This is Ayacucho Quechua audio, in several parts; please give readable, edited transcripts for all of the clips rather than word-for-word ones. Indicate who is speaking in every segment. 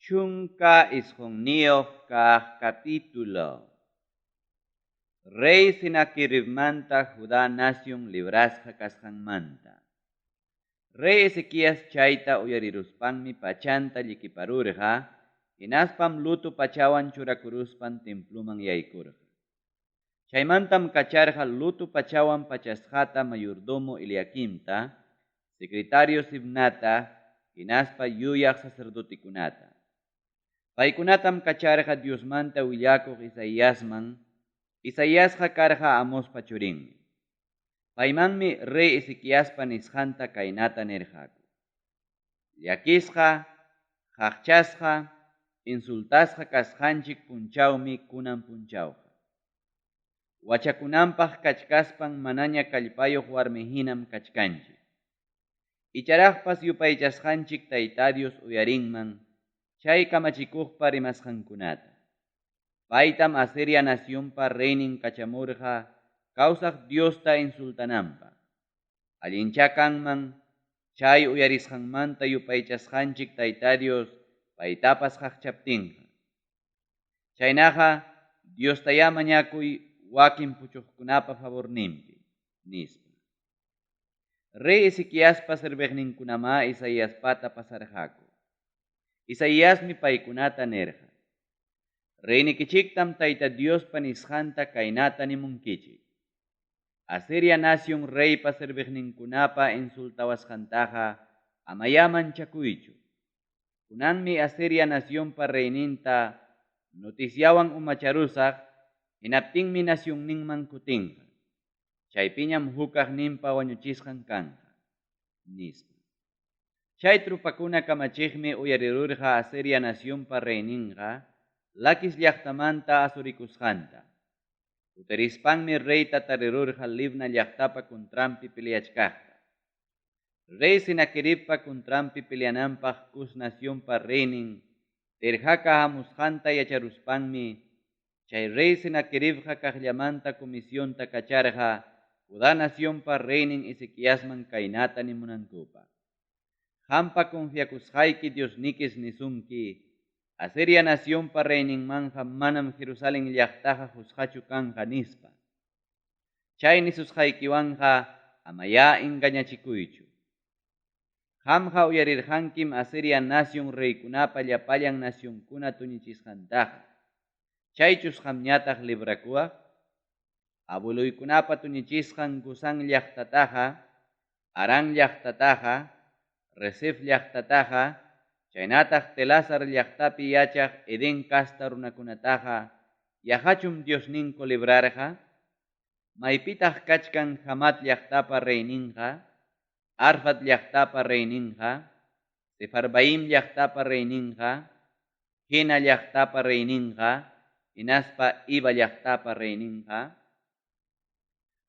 Speaker 1: 19 kaq capítulo. Rey Senaqueribmanta Judá nación librasqa kasqanmanta. Rey Ezequías chayta uyariruspanmi pachanta llikiparurqa, hinaspam luto pachawan churakuruspan temploman yaykurqa. Chaymantam kacharqa luto pachawan pachasqata mayordomo Eliaquimta, secretario Sibnata, hinaspa yuyaq sacerdotekunata. Paykunatam kacharqa Diosmanta willakuq Isaiasman, Isaiasqa karqa Amospa churinmi. Paymanmi rey Ezequiaspa nisqanta kaynata nirqaku: Llakisqa, qaqchasqa, insultasqa kasqanchik punchawmi kunan punchawqa. Wachakunanpaq kachkaspan manaña kallpayuq warmi hinam kachkanchik. Icharaqpas yupaychasqanchik Tayta Dios uyarinman chay kamachikuqpa rimasqankunata. Paytam Asiria nacionpa reynin kachamurqa kawsaq Diosta insultananpaq. Allinchá kanman chay uyarisqanmanta yupaychasqanchik Tayta Dios paytapas qaqchaptinqa. Chaynaqa Diostayá mañakuy wakin puchuqkunapa favorninpi, nispa. Rey Ezequiaspa serviqninkunamá Isaiaspata pasarqaku. Isaiasmi paykunata nirqa: Reynikichiktam Tayta Diospa nisqanta kaynata nimunkichik: Asiria nación reypa serviqninkunapa insultawasqantaqa amayá manchakuychu. Kunanmi Asiria nacionpa reyninta noticiawan umacharusaq, hinaptinmi nacionninman kutinqa. Chaypiñam hukaqninpa wañuchisqan kanqa, nispa. Chay tropakuna kamachiqmi uyarirurqa Asiria nacionpa reyninqa Laquis llaqtamanta asurikusqanta. Kutirispanmi reyta tarirurqa Libna llaqtapa contranpi peleachkaqta. Rey Senaqueribpa contranpi peleananpaq Cus nacionpa reynin Tirhaca hamusqanta yacharuspanmi chay rey Senaqueribqa kaqllamanta comisionta kacharqa Judá nacionpa reynin Ezequiasman kaynata nimunankupaq: Qampa confiakusqayki Diosnikis nisunki, Asiria nacionpa reyninmanqa manam Jerusalén llaqtaqa qusqachu kanqa nispa. Chay nisusqaykiwanqa amayá engañachikuychu. Qamqa uyarirqankim Asiria nación reykunapa llapallan nacionkuna tuñichisqantaqa. Chaychus qamñataq librakuwaq? Abueloykunapa tuñichisqan Gozán llaqtataqa, Harán llaqtataqa, Resef llaqtataqa, chaynataq Telasar llaqtapi yachaq Edén casta runakunataqa, yaqachum Diosninku librarqa? Maypitaq kachkan Hamat llaqtapa reyninqa, Arfad llaqtapa reyninqa, Sefarvaim llaqtapa reyninqa, Hena llaqtapa reyninqa, hinaspa Iva llaqtapa reyninqa?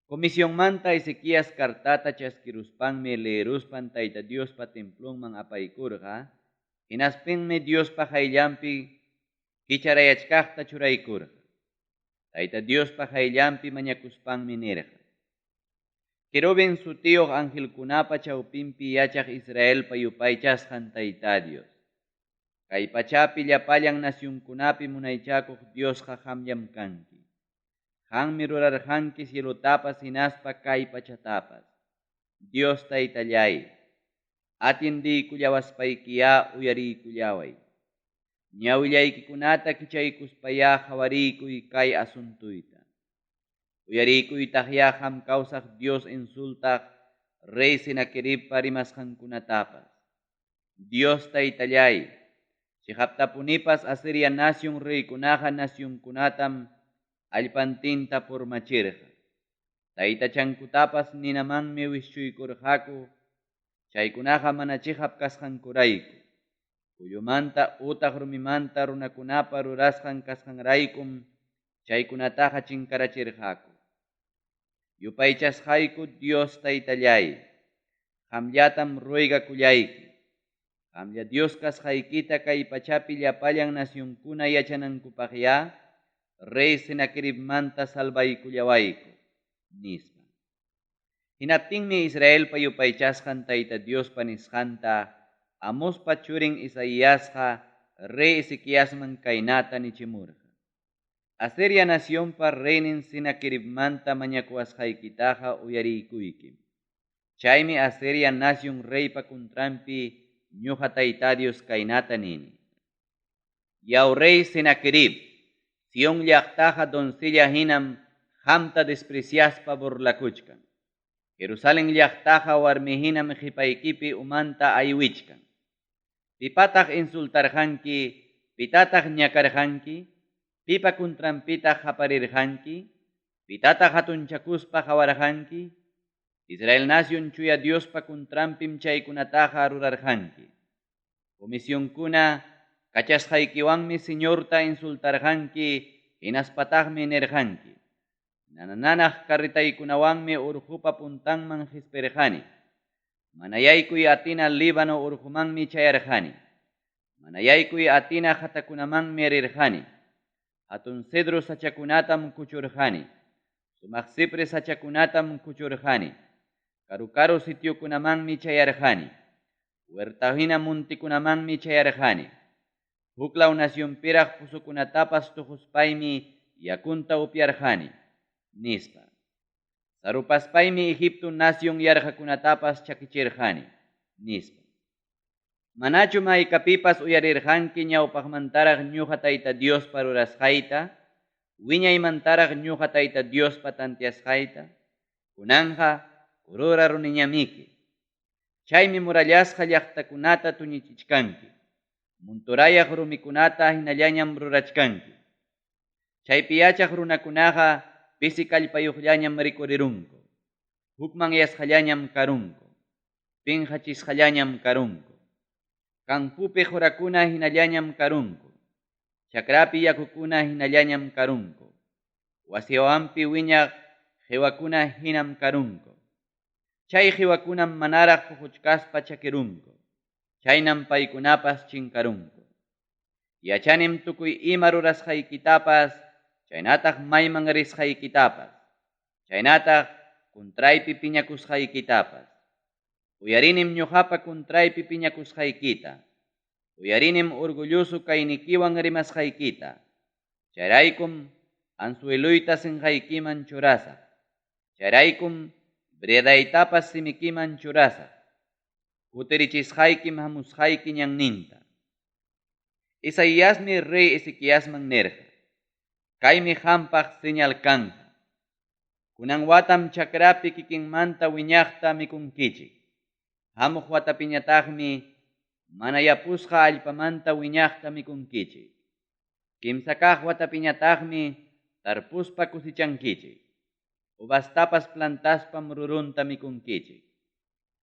Speaker 1: Comisionmanta Ezequías cartata chaskiruspanmi leeruspan Tayta Diospa templonman apaykurqa, hinaspinmi Diospa qayllanpi kicharayachkaqta churaykurqa. Tayta Diospa qayllanpi mañakuspanmi nirqa: Querubín sutiyuq angelkunapa chawpinpi yachaq Israelpa yupaychasqan Tayta Dios, kay pachapi llapallan nacionkunapi munaychakuq Diosqa qamllam kanki. Qanmi rurarqanki cielotapas hinaspa kay pachatapas. Dios Taytalláy, atiendeykullawaspaykiyá uyariykullaway. Ñawillaykikunata kichaykuspayá qawariykuy kay asuntuyta. Uyariykuytaqyá qam kawsaq Dios insultaq rey Senaqueribpa rimasqankunatapas. Dios Taytalláy, cheqaptapunipas Asiria nación reykunaqa nacionkunatam allpantinta purmachirqa. Taytachankutapas ninamanmi wischuykurqaku, chaykunaqa mana cheqap kasqankurayku. Kullumanta utaq rumimanta runakunapa rurasqan kasqanraykum chaykunataqa chinkarachirqaku. Yupaychasqayku Dios Taytalláy, qamllatam ruegakullayki. Qamlla Dios kasqaykita kay pachapi llapallan nacionkuna yachanankupaqyá rey Senaqueribmanta salvaykullawayku, nispa. Hinaptinmi Israelpa yupaychasqan Tayta Diospa nisqanta Amospa churin Isaiasqa rey Ezequiasman kaynata nichimurqa, Asiria nacionpa reynin Senaqueribmanta mañakuwasqaykitaqa uyariykuykim. Chaymi Asiria nacion reypa contranpi ñoqa Tayta Dios kaynata nini. Yaw rey Senaquerib, Sión llaqtaqa doncella hinam qamta despreciaspa burlakuchkan. Jerusalén llaqtaqa warmi hinam qipaykipi umanta aywichkan. Pipataq insultarqanki, pitataq ñakarqanki, pipa contranpitaq qaparirqanki, pitataq hatunchakuspa qawarqanki, Israel nacion chuya Diospa contranpim chaykunataqa rurarqanki. Comisionkuna kachasqaykiwanmi Señorta insultarqanki, hinaspataqmi nirqanki. Nanananaq carretaykunawanmi urqupa puntanman qispirqani. Mana yaykuy atina Líbano urqumanmi chayarqani. Mana yaykuy atina qatakunamanmi rirqani. Hatun cedro sachakunatam kuchurqani. Sumaq cipre sachakunatam kuchurqani. Karu-karu sitiokunamanmi chayarqani. Huerta hina montikunamanmi chayarqani. Huklaw nacionpiraq pozokunatapas tuquspaymi yakunta upyarqani, nispa. Sarupaspaymi Egipto nacion yarqakunatapas chakichirqani, nispa. Manachu maykapipas uyarirqanki ñawpaqmantaraq ñuqa Tayta Diospa rurasqayta, wiñaymantaraq ñuqa Tayta Diospa tanteasqayta, kunanqa ruraruniñamiki. Chaymi murallasqa llaqtakunata tuñichichkanki, munturayaq rumikunata hinallañam rurachkanki. Chaypi yachaq runakunaqa pisi kallpayuqllañam rikurirunku, hukmanyasqallañam karunku, pinqachisqallañam karunku. Kampupi qurakuna hinallañam karunku, chakrapi yakukuna hinallañam karunku, wasiwanpi wiñaq qiwakuna hinam karunku. Chay qiwakunam manaraq puquchkaspa chakirunku, chaynam paykunapas chinkarunku. Yachanim tukuy ima rurasqaykitapas, chaynataq mayman risqaykitapas, chaynataq contraypi piñakusqaykitapas. Uyarinim ñuqapa contraypi piñakusqaykita. Uyarinim orgulloso kaynikiwan rimasqaykita. Chayraykum anzueluyta sinqaykiman churasaq. Chayraykum briadaytapas simikiman churasaq. Kutirichisqaykim hamusqayki ñanninta. Isaiasmi rey Ezequiasman nirqa. Kaymi qampaq señal kanqa. Kunan watam chakrapi kikinmanta wiñaqta mikunkichik. Hamuq watapiñataqmi mana yapusqa allpamanta wiñaqta mikunkichik. Kimsa kaq watapiñataqmi tarpuspa kusichankichik. Uvastapas plantaspam rurunta mikunkichik.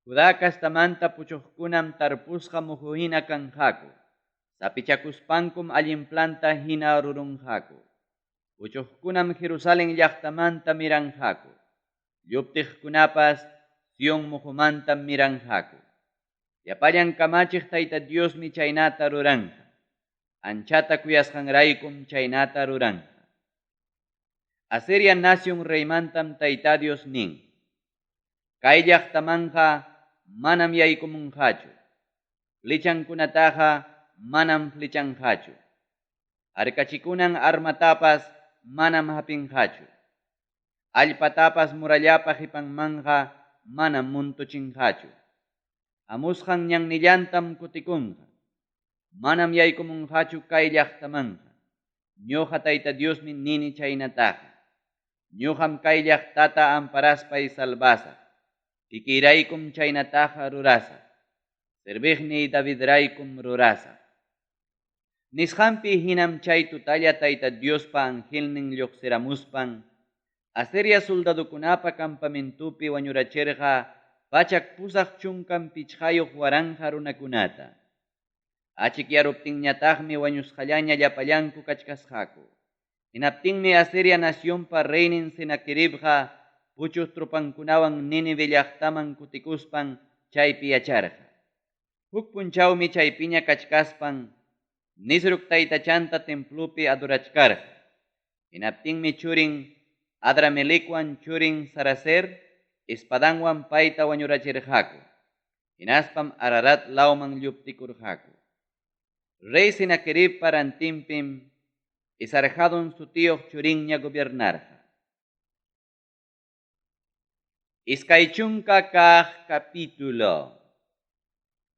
Speaker 1: Judá castamanta puchuqkunam tarpusqa muhu hina kanqaku. Sapichakuspankum allin planta hina rurunqaku. Puchuqkunam Jerusalén llaqtamanta miranqaku. Lluptiqkunapas Sion muhumantam miranqaku. Llapallan kamachiq Tayta Diosmi chaynata ruranqa. Anchata kuyasqanraykum chaynata ruranqa. Asiria nacion reymantam Tayta Dios nin. Kay llaqtamanqa manam yaykumunqachu. Flechankunataqa manam flechanqachu. Harkachikunan armatapas manam hapinqachu. Allpatapas murallapa qipanmanqa manam muntuchinqachu. Hamusqan ñannillantam kutikunqa. Manam yaykumunqachu kay llaqtamanqa. Ñuqa Tayta Diosmi nini chaynataqa. Ñuqam kay llaqtata amparaspay salvasaq. Kikiyraykum chaynataqa rurasaq. Serviqniy Davidraykum rurasaq. Nisqanpi hinam chay tutalla Tayta Diospa angelnin lluqsiramuspan Asiria soldadukunapa campamentupi wañurachirqa 885 waranqa runakunata. Achikyaruptinñataqmi wañusqallaña llapallanku kachkasqaku. Hinaptinmi Asiria nacionpa reynin Senaqueribqa puchuq tropankunawan Nínive llaqtaman kutikuspan chaypi yacharqa. Huk punchawmi chaypiña kachkaspan Nisruk taytachanta templopi adorachkarqa. Hinaptinmi churin Adramelecwan churin Saracer espadanwan payta wañurachirqaku. Hinaspam Ararat lawman lluptikurqaku. Rey Senaqueribpa rantinpim Esarhadon sutiyuq churinña gobiernarqa. 20 kaq capítulo.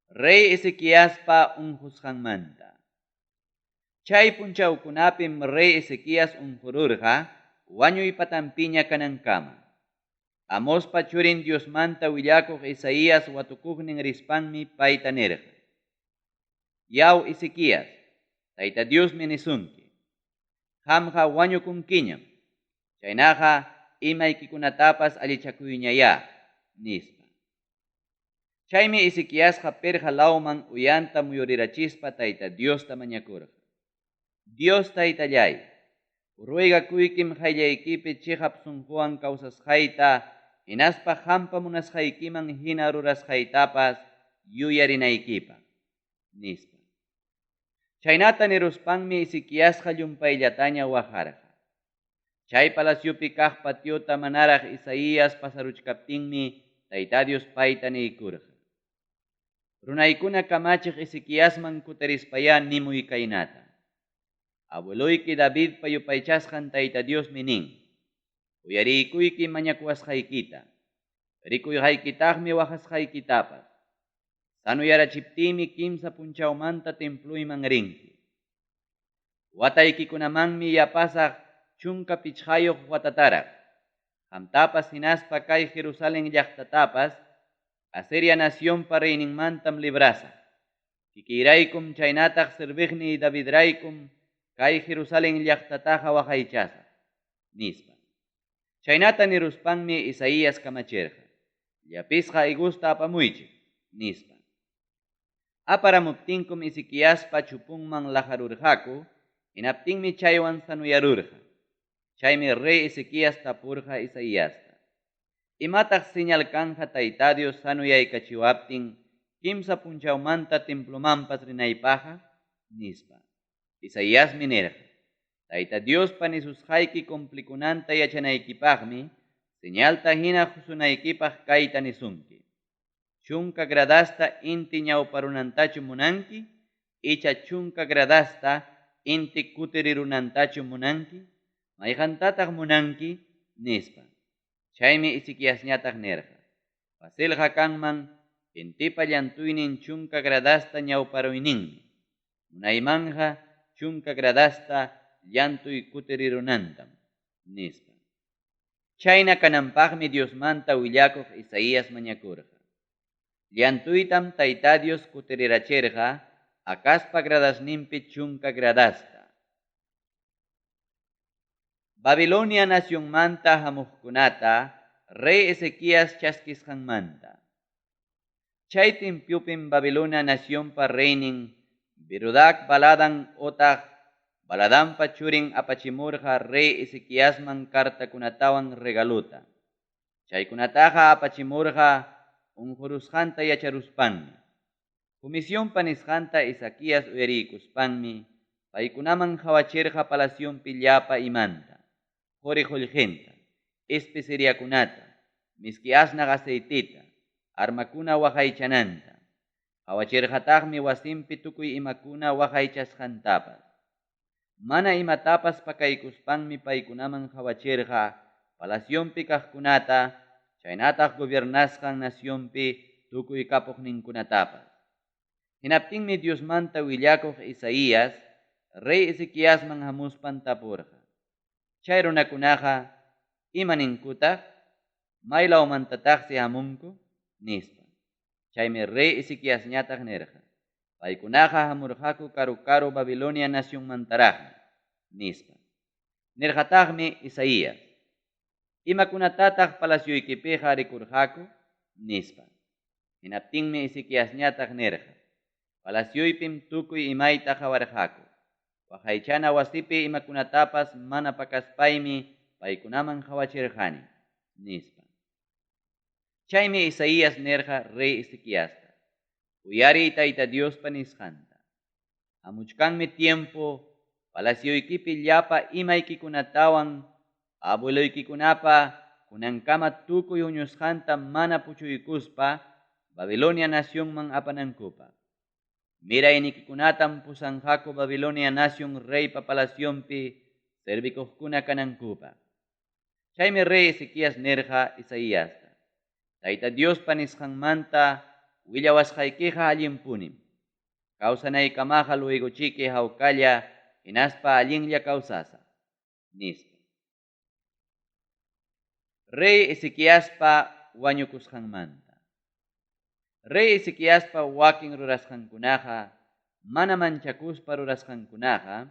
Speaker 1: Rey Ezequiaspa unqusqanmanta. Chay punchawkunapim rey Ezequías unqururqa wañuy patanpiña kanankama. Amospa churin Diosmanta willakuq Isaías watukuqnin rispanmi payta nirqa: Yaw Ezequías, Tayta Diosmi nisunki: Qamqa wañukunkiñam. Chaynaqa imaykikunatapas allichakuyñayá, nispa. Chaymi Ezequiasqa pirqa lawman uyanta muyurirachispa Tayta Diosta mañakurqa: Dios Taytalláy, ruegakuykim qayllaykipi chiqap sunquwan kawsasqayta hinaspa qampa munasqaykiman hina rurasqaytapas yuyarinaykipaq, nispa. Chaynata niruspanmi Ezequiasqa llumpayllataña waqarqa. Chay palaciopi kaq patiota manaraq Isaías pasaruchkaptinmi Tayta Dios payta niykurqa: Runaykuna kamachiq Ezequiasman kutirispayá nimuy kaynata: Abueloyki Davidpa yupaychasqan Tayta Diosmi nin: Uyariykuyki mañakuwasqaykita, rikuyqaykitaqmi waqasqaykitapas. Sanuyarachiptiymi 3 punchawmanta templuyman rinki. Wataykikunamanmi yapasaq 15 watataraq. Qamtapas hinaspa kay Jerusalén llaqtatapas Asiria nacionpa reyninmantam librasaq. Kikiyraykum chaynataq serviqniy Davidraykum kay Jerusalén llaqtataqa waqaychasaq, nispa. Chaynata niruspanmi Isaías kamachirqa: Llapisqa higusta apamuychik, nispa. Aparamuptinkum Ezequiaspa chupunman lajarurqaku, hinaptinmi chaywan sanuyarurqa. Chaymi rey Ezequías tapurqa Isaiasta: Imataq señal kanja Tayta Dios sanuyaykachiwaptin 3 punchawmanta templomanpas rinaypaqqa? Nispa. Isaiasmi nirqa: Tayta Diospa nisusqayki cumplikunanta yachanaykipaqmi señalta hina qusunaykipaq kayta nisunki: 10 gradasta inti ñawparunantachu munanki, icha 10 gradasta inti kutirirunantachu munanki, mayqantataq munanki, nispa. Chaymi Ezequiasñataq nirqa: Facilqa kanman intipa llantuynin 10 gradasta ñawparuyninmi, munaymanja 10 gradasta llantuy kutirirunantam, nispa. Chayna kananpaqmi Diosmanta willakuq Isaías mañakurqa. Llantuytam Tayta Dios kutirirachirqa Acazpa gradasninpi 10 gradasta. Babilonia nacionmanta hamuqkunata rey Ezequías chaskisqanmanta. Chay tiempopim Babilonia nacionpa reynin Berodac Baladan otaq Baladanpa churin apachimurqa rey Ezequiasman cartakunatawan regaluta. Chaykunataqa apachimurqa unqurusqanta yacharuspanmi. Comisionpa nisqanta Ezequías uyariykuspanmi paykunaman qhawachirqa palacionpi llapa imanta, quri qullqinta, especeriakunata, miski asnaq aceitita, armakuna waqaychananta. Qhawachirqataqmi wasinpi tukuy imakuna waqaychasqantapas. Mana imatapas pakaykuspanmi paykunaman qhawachirqa palacionpi kaqkunata, chaynataq gobiernasqan nacionpi tukuy kapuqninkunatapas. Hinaptinmi Diosmanta willakuq Isaías rey Ezequiasman hamuspan tapurqa: Chay runakunaqa ima ninkutaq? Maylawmantataqsi hamunku? Nispa. Chaymi rey Ezequiasñataq nirqa: Paykunaqa hamurqaku karu-karu Babilonia nacionmantaraqmi, nispa. Nirqataqmi Isaías: Imakunatataq palacioykipiqa rikurqaku? Nispa. Hinaptinmi Ezequiasñataq nirqa: Palacioypim tukuy imayta qawarqaku. Waqaychana wasipi imakunatapas mana pakaspaymi paykunaman qawachirqani, nispa. Chaymi Isaías nirqa rey Ezequiasta: Uyariy Tayta Diospa nisqanta. Hamuchkanmi tiempo palacioykipi llapa imaykikunatawan abueloykikunapa kunankama tukuy huñusqanta mana puchuykuspa Babilonia nacionman apanankupaq. Miraynikikunatam pusanqaku Babilonia nacion reypa palacionpi servikuqkuna kanankupaq. Chaymi rey Ezequías nirqa Isaiasta: Tayta Diospa nisqanmanta willawasqaykiqa allinpunim. Kawsanaykamaqa luegochiki hawkalla hinaspa allinlla kawsasaq, nispa. Rey Ezequiaspa wañukusqanmanta. Rey Ezequiaspa wakin rurasqankunaqa, mana manchakuspa rurasqankunaqa,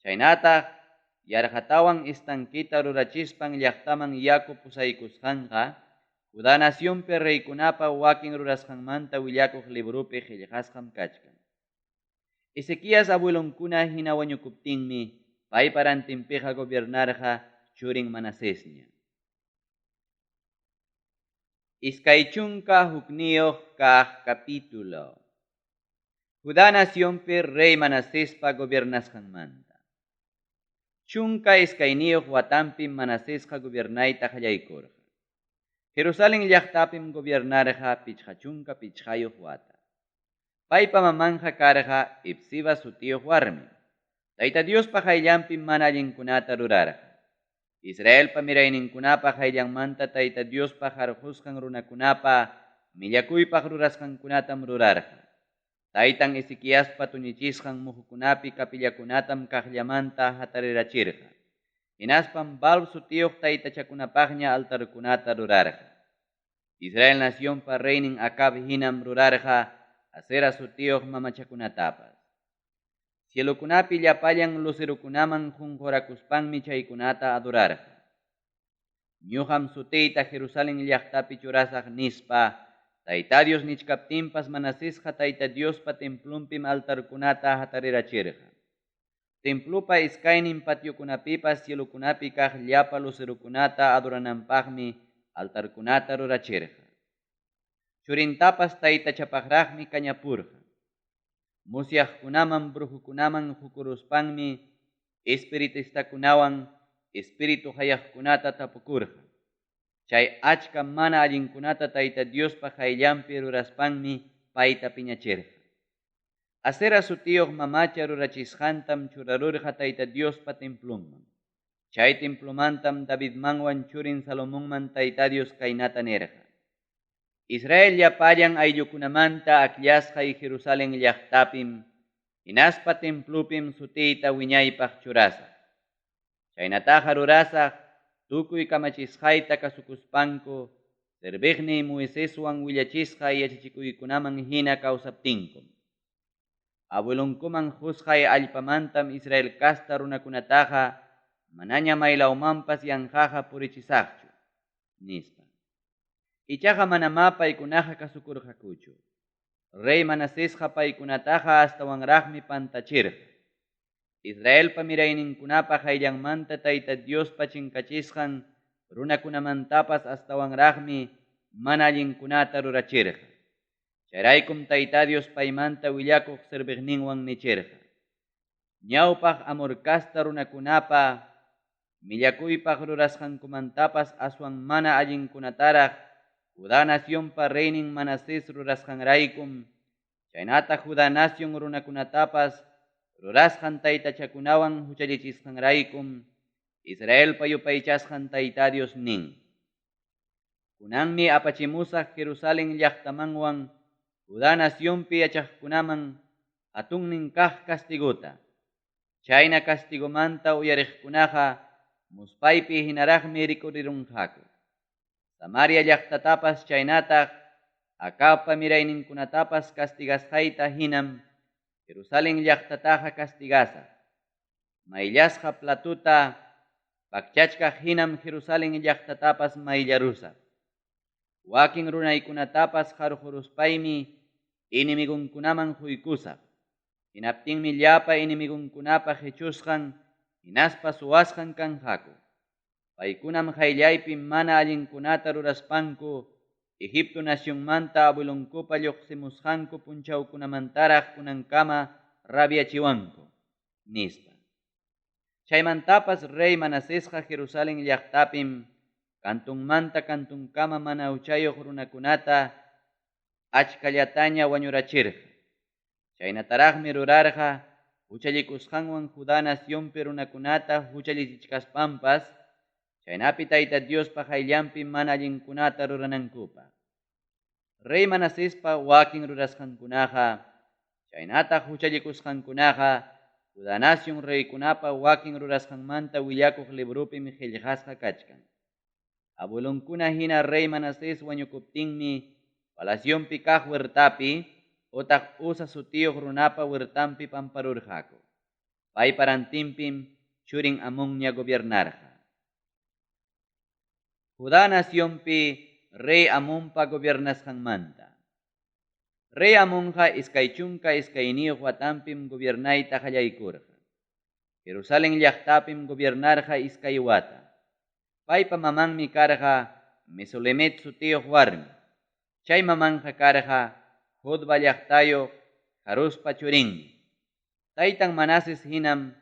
Speaker 1: chaynataq yarqatawan estanqueta rurachispan llaqtaman yaku pusaykusqanqa, Judá nacionpi reykunapa wakin rurasqanmanta willakuq libropi qellqasqam kachkan. Ezequías abuelonkuna hina wañukuptinmi paypa rantinpiqa gobiernarqa churin Manasesña. 21 kaq capítulo. Judá nacionpi rey Manasespa gobiernasqanmanta. 12 watanpim Manasesqa gobiernayta qallaykurqa. Jerusalén llaqtapim gobiernarqa 55 wata. Paypa mamanja karqa Ipsiba sutiyuq warmi. Tayta Diospa qayllanpim mana allinkunata rurarqa. Israelpa mirayninkunapa qayllanmanta Tayta Diospa harqusqan runakunapa millakuypaq rurasqankunatam rurarqa. Taytan Ezequiaspa tuñichisqan muhukunapi kapillakunatam kaqllamanta hatarirachirqa. Hinaspam Baal sutiyuq taytachakunapaqña altarkunata rurarqa. Israel nacionpa reynin Acab hinam rurarqa Asera sutiyuq mamachakunatapas. Cielokunapi llapallan lucerokunaman qunqurakuspanmi chaykunata adorarqa. Ñuqam sutiyta Jerusalén llaqtapi churasaq nispa, Tayta Dios nichkaptinpas Manasesqa Tayta Diospa templonpim altarkunata hatarirachirqa. Templopa iskaynin patiokunapipas cielokunapi kaq llapa lucerokunata adorananpaqmi altarkunata rurachirqa. Churintapas taytachapaqraqmi kañapurqa. Musyaqkunaman brujukunaman hukuruspanmi espiritistakunawan espíritu hayaqkunata tapukurqa. Chay achka mana allinkunata Tayta Diospa qayllanpi ruraspanmi payta piñachirqa. Asera sutiyuq mamacha rurachisqantam churarurqa Tayta Diospa templonman. Chay templomantam Davidmanwan churin Salomonman Tayta Dios kaynata nirqa: Israel llapallan ayllukunamanta akllasqay Jerusalén llaqtapim hinaspa templopim sutiyta wiñaypaq churasaq. Chaynataqa rurasaq tukuy kamachisqayta kasukuspanku serviqniy Moiseswan willachisqay yachachikuykunaman hina kawsaptinkum. Abuelonkuman qusqay allpamantam Israel casta runakunataqa manaña maylawmanpas yanqaqa purichisaqchu, nispa. Ichaqa manamá paykunaqa kasukurqakuchu. Rey Manasesqa paykunataqa astawanraqmi pantachirqa. Israelpa mirayninkunapa qayllanmanta Tayta Diospa chinkachisqan runakunamantapas astawanraqmi mana allinkunata rurachirqa. Chayraykum Tayta Dios paymanta willakuq serviqninwan nichirqa: Ñawpaq Amor casta runakunapa millakuypaq rurasqankumantapas aswan mana allinkunataraq Judá nacionpa reynin Manasés rurasqanraykum, chaynataq Judá nacion runakunatapas rurasqan taytachakunawan huchallichisqanraykum, Israelpa yupaychasqan Tayta Dios nin: Kunanmi apachimusaq Jerusalén llaqtamanwan Judá nacionpi yachaqkunaman hatunnin kaq castigota. Chayna castigomanta uyariqkunaqa muspaypi hinaraqmi rikurirunqaku. Samaria llaqtatapas chaynataq Acabpa mirayninkunatapas castigasqayta hinam Jerusalén llaqtataqa castigasaq. Mayllasqa platuta pakchachkaq hinam Jerusalén llaqtatapas mayllarusaq. Wakin runaykunatapas harquruspaymi enemigunkunaman huykusaq. Hinaptinmi llapa enemigunkunapa qichusqan hinaspa suwasqan kanqaku. Paykunam qayllaypi mana allinkunata ruraspanku Egipto nacionmanta abuelonkupa lluqsimusqanku punchawkunamantaraq kunankama rabiachiwanku, nispa. Chaymantapas rey Manasesqa Jerusalén llaqtapim kantunmanta kantunkama mana huchayuq runakunata achkallataña wañurachirqa. Chaynataraqmi rurarqa huchallikusqanwan Judá nacionpi runakunata huchallichichkaspanpas, chaynapi Tayta Diospa qayllanpi mana allinkunata ruranankupaq. Rey Manasespa wakin rurasqankunaqa, chaynataq huchallikusqankunaqa Judá nacion reykunapa wakin rurasqanmanta willakuq libropim qellqasqa kachkan. Abuelonkuna hina rey Manasés wañukuptinmi palacionpi kaq huertapi otaq Uza sutiyuq runapa huertanpi pamparurqaku. Paypa rantinpim churin Amonña gobiernarqa. Judá nacionpi rey Amonpa gobiernasqanmanta. Rey Amonqa 22 watanpim gobiernayta qallaykurqa. Jerusalen llaqtapim gobiernarqa iskay wata. Paypa mamanmi karqa Mesulemet sutiyuq warmi. Chay mamanqa karqa Jotba llaqtayuq Haruzpa churinmi. Taytan Manases hinam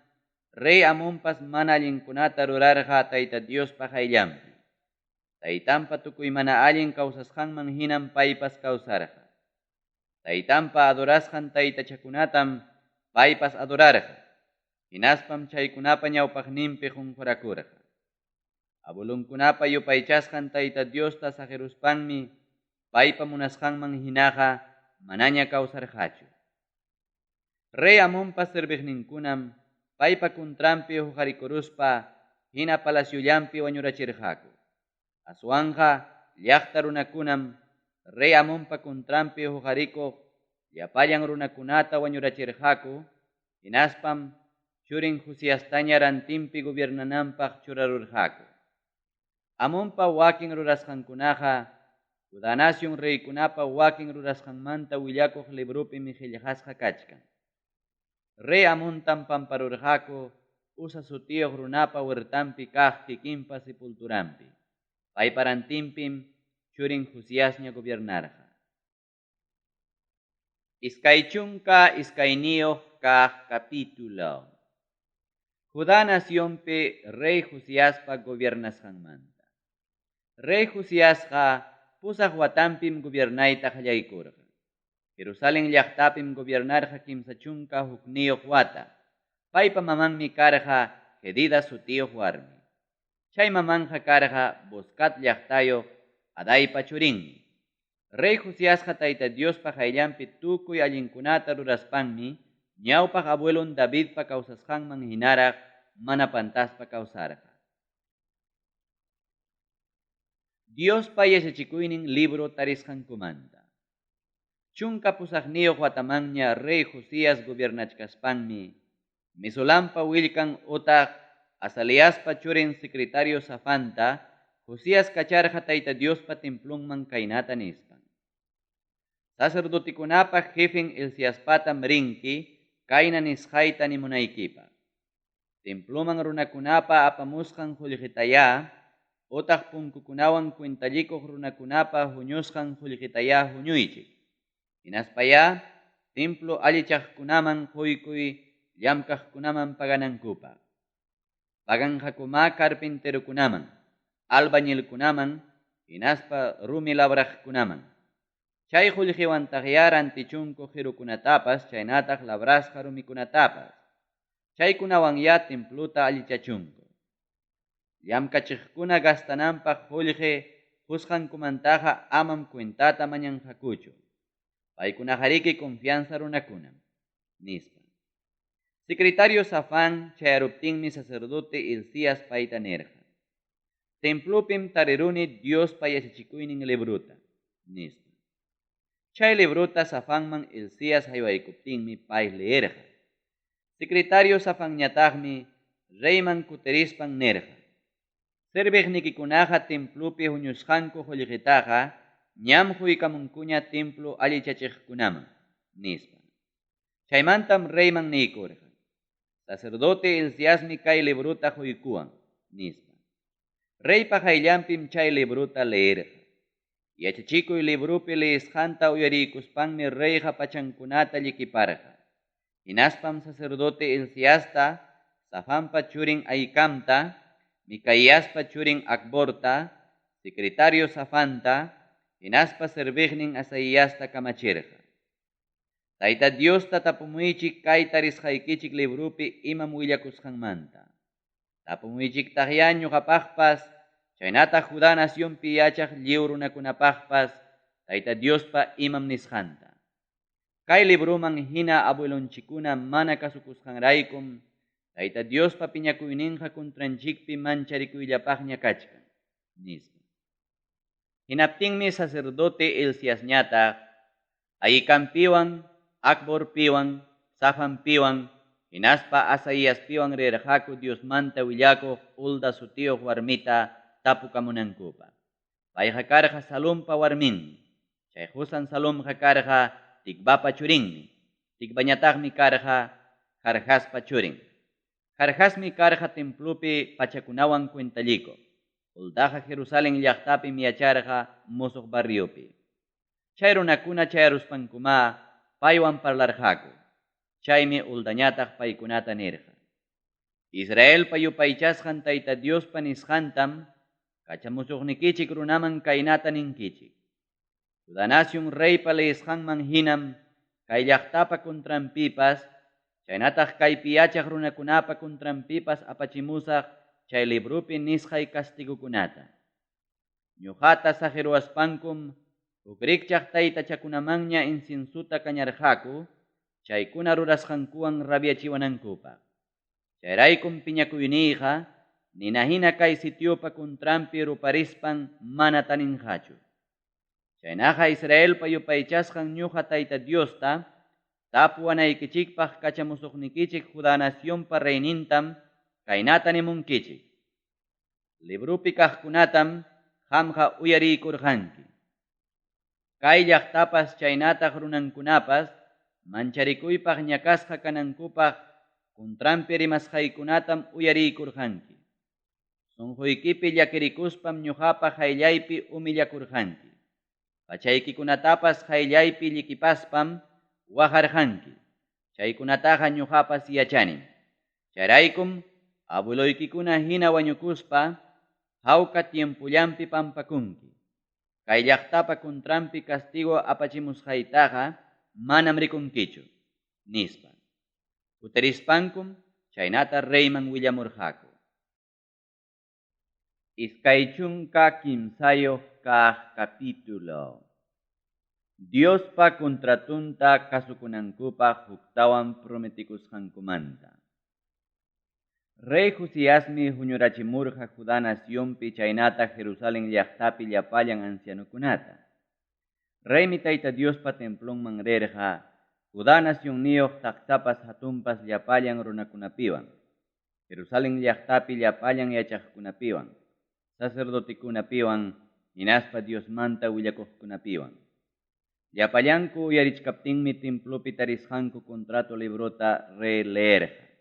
Speaker 1: rey Amonpas mana allinkunata rurarqa Tayta Diospa qayllanpi. Taytanpa tukuy mana allin kawsasqanman hinam paypas kawsarqa. Taytanpa adorasqan taytachakunatam paypas adorarqa, hinaspam chaykunapa ñawpaqninpi qonqorakurqa. Abuelonkunapa yupaychasqan Tayta Diosta saqeruspanmi paypa munasqanman hinaqa manaña kawsarqachu. Rey Amonpa serviqninkunam paypa contranpi huqarikuruspa hina palaciollanpi wañurachirqaku. Aswanqa llaqta runakunam rey Amonpa contranpi huqarikuq llapallan runakunata wañurachirqaku, hinaspam churin Josiastaña rantinpi gobiernananpaq churarurqaku. Amonpa wakin rurasqankunaqa Judá nacion reykunapa wakin rurasqanmanta willakuq libropim qellqasqa kachkan. Rey Amontam pamparurqaku Uza sutiyuq runapa huertanpi kaq kikinpa sepulturanpi. Paypa rantinpim churin Josiasña gobiernarqa. 22 kaq capítulo. Judá nacionpi rey Josiaspa gobiernasqanmanta. Rey Josiasqa 8 watanpim gobiernayta qallaykurqa. Jerusalen llaqtapim gobiernarqa 31 wata. Paypa mamanmi karqa Jedida sutiyuq warmi. Chay mamanqa karqa Boscat llaqtayuq Adaypa churinmi. Rey Josiasqa Tayta Diospa qayllanpi tukuy allinkunata ruraspanmi ñawpaq abuelon Davidpa kawsasqanman hinaraq mana pantaspa kawsarqa. Diospa yachachikuynin libro tarisqankumanta. 18 watamanña rey Josías gobiernachkaspanmi, Mesulampa willkan otaq Azaliaspa churin secretario Safanta, Josías kacharqa Tayta Diospa templonman kaynata nispan: Sacerdotekunapa jefen Hilciaspatam rinki kayna nisqayta nimunaykipaq. Temploman runakunapa apamusqan qullqitayá otaq punkukunawan cuentallikuq runakunapa huñusqan qullqitayá huñuychik. Hinaspayá templo allichaqkunaman quykuy llamkaqkunaman paganankupaq. Paganqakumá carpinterokunaman, albañilkunaman, hinaspa rumi labraqkunaman. Chay qullqiwantaqyá rantichunku qirukunatapas chaynataq labrasqa rumikunatapas. Chaykunawanyá templota allichachunku. Llamkachiqkuna gastananpaq qullqi qusqankumantaqa amam cuentata mañanqakuchu. Paykunaqariki confianza runakunam, nispa. Secretario Safán chayaruptinmi sacerdote Hilcías payta nirqa: Templopim tariruni Diospa yachachikuynin librota, nispa. Chay librota Safanman Hilcías haywaykuptinmi pay leerqa. Secretario Safanñataqmi reyman kutirispan nirqa: Serviqnikikunaqa templopi huñusqanku qullqitaqa ñam quykamunkuña templo allichachiqkunaman, nispa. Chaymantam reyman niykurqa: Sacerdote Hilciasmi kay librota quykuwan, nispa. Reypa qayllanpim chay librota leerqa. Yachachikuy libropi leesqanta uyariykuspanmi reyqa pachankunata llikiparqa. Hinaspam sacerdote Hilciasta, Safanpa churin Ahikamta, Micaíaspa churin Acborta, secretario Safanta, hinaspa serviqnin Asaíasta kamachirqa. Tayta Diosta tapumuychik kay tarisqaykichik libropi imam willakusqanmanta. Tapumuychiktaqyá ñoqapaqpas chaynataq Judá nacionpi yachaq lliw runakunapaqpas Tayta Diospa imam nisqanta. Kay libroman hina abuelonchikkuna mana kasukusqanraykum Tayta Diospa piñakuyninqa contranchikpi mancharikuyllapaqña kachkan, nispa. Hinaptinmi sacerdote Hilciasñataq Ahikampiwan, Acborpiwan, Safanpiwan hinaspa Asaiaspiwan rirqaku Diosmanta willakuq Hulda sutiyuq warmita tapukamunankupaq. Payqa karqa Salumpa warminmi. Chay qosan Salumqa karqa Tikvapa churinmi. Tikvañataqmi karqa Jarjaspa churin. Jarjasmi karqa templopi pachakunawan cuentallikuq. Huldaqa Jerusalen llaqtapim yacharqa mosoq barriopi. Chay runakuna chayaruspankumá paywan parlarqaku. Chaymi Huldañataq paykunata nirqa: Israelpa yupaychasqan Tayta Diospa nisqantam kachamusuqnikichik runaman kaynata ninkichik: Judá nacion reypa leesqanman hinam kay llaqtapa contranpipas chaynataq kaypi yachaq runakunapa contranpipas apachimusaq chay libropi nisqay castigokunata. Ñoqata saqeruwaspankum huk rikchaq taytachakunamanña inciensota kañarqaku, chaykuna rurasqankuwan rabiachiwanankupaq. Chayraykum piñakuyniyqa nina hina kay sitiopa contranpi ruparispan mana taninqachu. Chaynaqa Israelpa yupaychasqan ñoqa Tayta Diosta tapuwanaykichikpaq kachamusuqnikichik Judá nacionpa reynintam kaynata nimunkichik: Libropi kaqkunatam qamqa uyariykurqanki. Kay llaqtapas chaynataq runankunapas mancharikuypaq ñakasqa kanankupaq contranpi rimasqaykunatam uyariykurqanki. Sonqoykipi llakirikuspam ñoqapa qayllaypi humillakurqanki. Pachaykikunatapas qayllaypi llikipaspam waqarqanki. Chaykunataqa ñoqapas yachanim. Chayraykum abueloykikuna hina wañukuspa hawka tiempollanpi pampakunki. Kay llaqtapa contranpi castigo apachimusqaytaqa manam rikunkichu, nispa. Kutirispankum chaynata reyman willamurqaku. 23 kaq capítulo. Diospa contratonta kasukunankupaq huktawan prometikusqankumanta. Rey Josiasmi huñurachimurqa Judá nacionpi chaynataq Jerusalen llaqtapi llapallan ancianokunata. Reymi Tayta Diospa templonman rirqa Judá nacionniyuq taksapas hatunpas llapallan runakunapiwan, Jerusalen llaqtapi llapallan yachaqkunapiwan, sacerdotekunapiwan hinaspa Diosmanta willakuqkunapiwan. Llapallanku uyarichkaptinmi templopi tarisqanku contrato librota rey leerqa.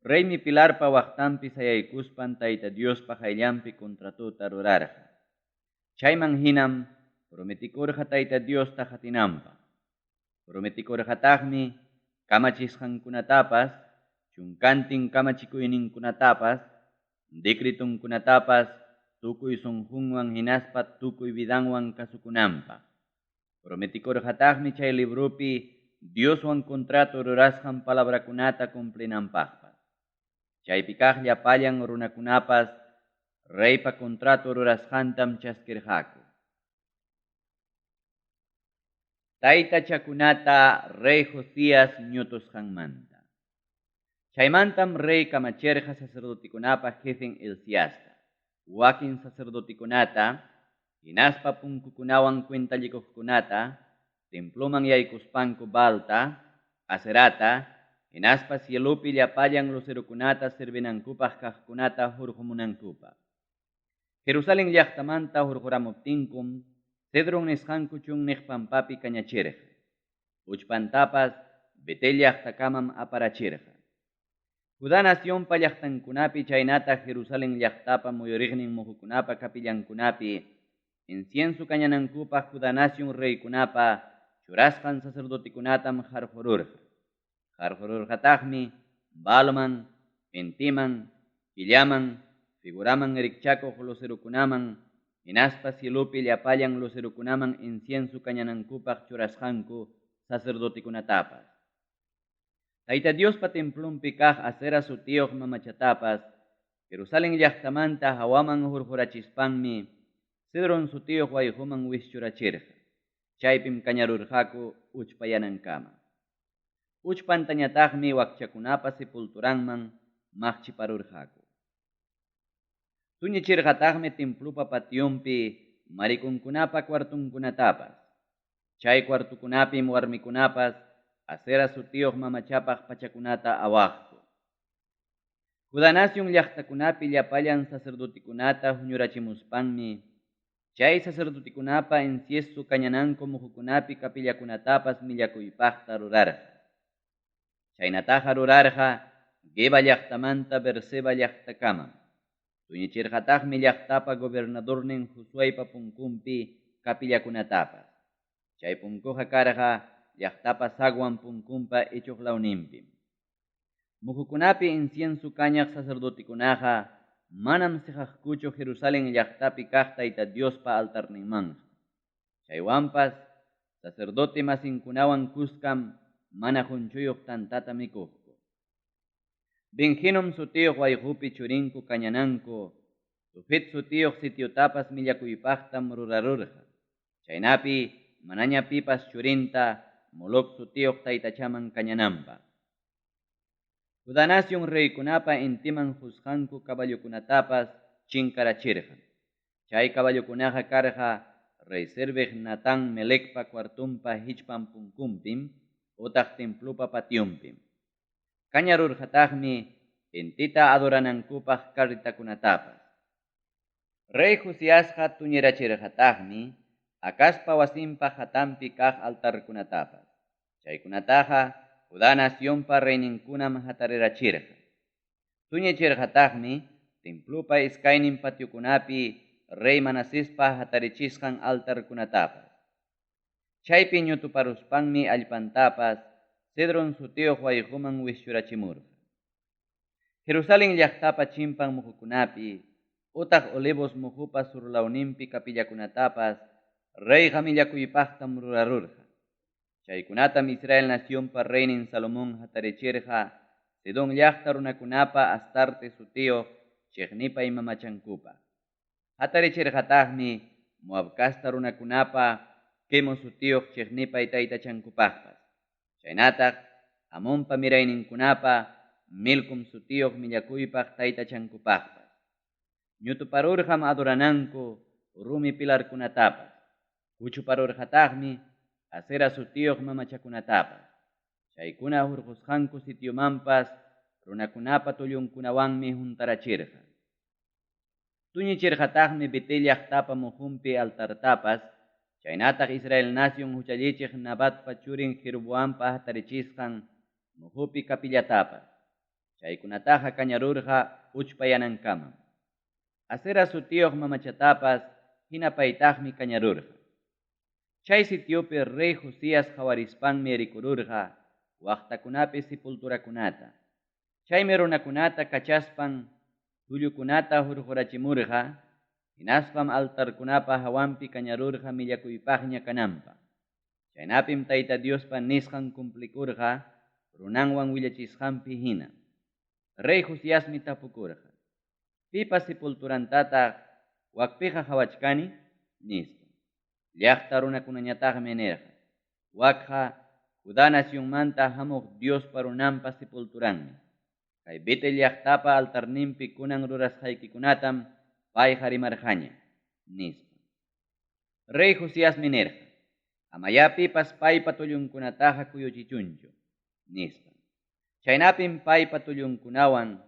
Speaker 1: Reymi pilarpa waqtanpi sayaykuspan Tayta Diospa qayllanpi contratota rurarqa. Chayman hinam prometikurqa Tayta Diosta qatinanpaq. Prometikurqataqmi kamachisqankunatapas, chunkantin kamachikuyninkunatapas, decretonkunatapas tukuy sonqonwan hinaspa tukuy vidanwan kasukunanpaq. Prometikurqataqmi chay libropi Dioswan contrato rurasqan palabrakunata cumplinanpaqpas. Chaypi kaq llapallan runakunapas reypa contrato rurasqantam chaskirqaku. Taytachakunata rey Josías ñutusqanmanta. Chaymantam rey kamachirqa sacerdotekunapa jefen Hilciasta, wakin sacerdotekunata, hinaspa punkukunawan cuentallikuqkunata, temploman yaykuspanku Baalta, Aserata, hinaspa cielopi llapallan lucerokunata servinankupaq kaqkunata hurqumunankupaq. Jerusalen llaqtamanta hurquramuptinkum Cedron nisqanku chunniq pampapi kañachirqa. Uchpantapas Betel llaqtakamam aparachirqa. Judá nacionpa llaqtankunapi chaynataq Jerusalen llaqtapa muyuriqnin muqukunapa capillankunapi incienso kañanankupaq Judá nacion reykunapa churasqan sacerdotekunatam qarqururqa. Qarqururqataqmi Baalman, Intiman, Killaman, figuraman rikchakuq lucerokunaman hinaspa cielopi llapallan lucerokunaman incienso kañanankupaq churasqanku sacerdotekunatapas. Tayta Diospa templonpi kaq Asera sutiyuq mamachatapas Jerusalen llaqtamanta hawaman hurqurachispanmi Cedron sutiyuq wayquman wischurachirqa. Chaypim kañarurqaku uchpayanankama. Uchpantañataqmi wakchakunapa sepulturanman maqchiparurqaku. Tuñichirqataqmi templopa pationpi marikunkunapa cuartunkunatapas. Chay cuartukunapim warmikunapas Asera sutiyuq mamachapaq pachakunata awaqku. Judá nación llaqtakunapi llapallan sacerdotekunata huñurachimuspanmi chay sacerdotekunapa incienso kañananku muhukunapi kapillakunatapas millakuypaqta rurarqa. Chaynataqa rurarqa Geba llaqtamanta Berseba llaqtakamam. Tuñichirqataqmi llaqtapa gobernadornin Josueypa punkunpi kapillakunatapas. Chay punkuqa karqa llaqtapa zaguan punkunpa ichuq lawninpim. Muhukunapi incienso kañaq sacerdotekunaqa manam siqaqkuchu Jerusalen llaqtapi kaq Tayta Diospa altarninmanqa. Chaywanpas sacerdote masinkunawan kuskam mana qunchuyuq tantata mikuqku. Ben-Hinom sutiyuq wayqupi churinku kañananku Tofet sutiyuq sitiotapas millakuypaqtam rurarurqa. Chaynapi manaña pipas churinta Moloc sutiyuq taytachaman kañananpaq. Judá nación reykunapa intiman qusqanku caballokunatapas chinkarachirqam. Chay caballokunaqa karqa rey serviq Natán Melecpa cuartunpa hichpan punkunpim utaq templopa pationpim. Kañarurqataqmi intita adoranankupaq carretakunatapas. Rey Josiasqa tuñirachirqataqmi Acazpa wasinpa hatanpi kaq altarkunatapas. Chaykunataqa Judá nacionpa reyninkunam hatarirachirqa. Tuñichirqataqmi templopa iskaynin patiokunapi rey Manasespa hatarichisqan altarkunatapas. Chaypi ñutuparuspanmi allpantapas Cedron sutiyuq wayquman wischurachimurqa. Jerusalen llaqtapa chimpan muhukunapi utaq Olivos muhupa surlawninpi kapillakunatapas reyqa millakuypaqtam rurarurqa. Chaykunatam Israel nacionpa reynin Salomón hatarichirqa Sidón llaqta runakunapa Astarte sutiyuq chiqnipay mamachankupaq. Hatarichirqataqmi Moab casta runakunapa Quemos sutiyuq chiqnipay taytachankupaqpas. Chaynataq Amonpa mirayninkunapa Milcom sutiyuq millakuypaq taytachankupaqpas. Ñutuparurqam adorananku rumi pilarkunatapas. Kuchuparurqataqmi Asera sutiyuq mamachakunatapas. Chaykuna hurqusqanku sitiomanpas runakunapa tullunkunawanmi huntarachirqa. Tuñichirqataqmi Betel llaqtapa muhunpi altartapas, chaynataq Israel nación huchallichiq Nabatpa churin Jeroboampa hatarichisqan muhupi kapillatapas. Chaykunataqa kañarurqa uchpayanankamam. Asera sutiyuq mamachatapas hinapaytaqmi kañarurqa. Chay sitiopi rey Josías qawarispanmi rikururqa waqtakunapi sepulturakunata. Chaymi runakunata kachaspan tullukunata hurqurachimurqa, hinaspam altarkunapa hawanpi kañarurqa millakuypaqña kananpaq. Chaynapim Tayta Diospa nisqan cumplikurqa runanwan willachisqanpi hina. Rey Josiasmi tapukurqa: Pipa sepulturantataq wakpiqa qawachkani? Nispa. Llaqta runakunañataqmi nirqa: Wakqa Judá nacionmanta hamuq Diospa runanpa sepulturanmi. Kay Betel llaqtapa altarninpi kunan rurasqaykikunatam payqa rimarqaña, nispa. Rey Josiasmi nirqa: Amayá pipas paypa tullunkunataqa kuyuchichunchu, nispa. Chaynapim paypa tullunkunawan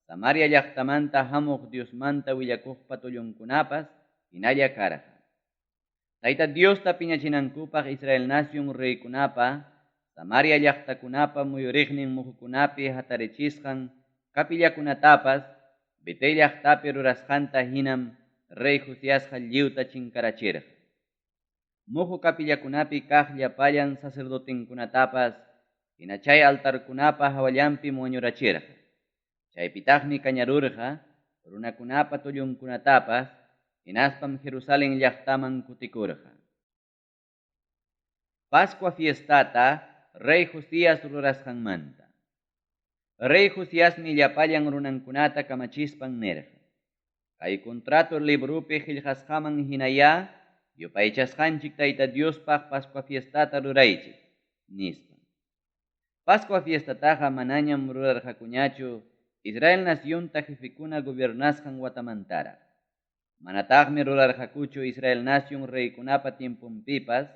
Speaker 1: Samaria llaqtamanta hamuq Diosmanta willakuqpa tullunkunapas hinalla karqa. Tayta Diosta piñachinankupaq Israel nación reykunapa Samaria llaqtakunapa muyuriqnin muhukunapi hatarichisqan kapillakunatapas Betel llaqtapi rurasqanta hinam rey Josiasqa lliwta chinkarachirqa. Muhu kapillakunapi kaq llapallan sacerdotenkunatapas hina chay altarkunapa hawallanpim wañurachirqa. Chaypitaqmi kañarurqa runakunapa tullunkunatapas hinaspam Jerusalen llaqtaman kutikurqa. Pascua fiestata Rey Josías rurasqanmanta. Rey Josiasmi llapallan runankunata kamachispan nirqa: Kay contrato libropi qellqasqaman hinayá yupaychasqanchik Tayta Diospaq Pascua fiestata ruraychik, nispa. Pascua fiestataqa manañam rurarqakuñachu Israel nacionta jefekuna gobiernasqan watamantaraq. Manataqmi rurarqakuchu Israel nacion reykunapa tiemponpipas,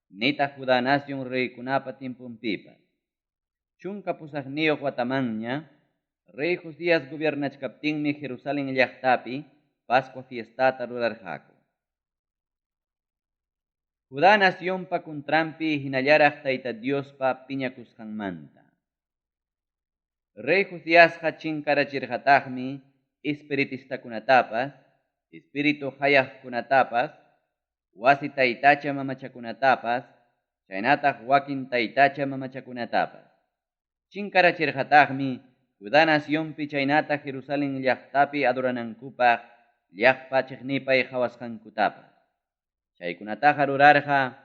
Speaker 1: nitaq Judá nacion reykunapa tiemponpipas. 18 watamanña, rey Josías gobiernachkaptinmi Jerusalén llaqtapi Pascua fiestata rurarqaku. Judá nacionpa contranpi hinallaraq Tayta Diospa piñakusqanmanta. Rey Josiasqa chinkarachirqataqmi espiritistakunatapas, espíritu qayaqkunatapas, wasi taytacha mamachakunatapas, chaynataq wakin taytacha mamachakunatapas. Chinkarachirqataqmi Judá nacionpi chaynataq Jerusalén llaqtapi adoranankupaq llaqpa chiqnipay qawasqankutapas. Chaykunataqa rurarqa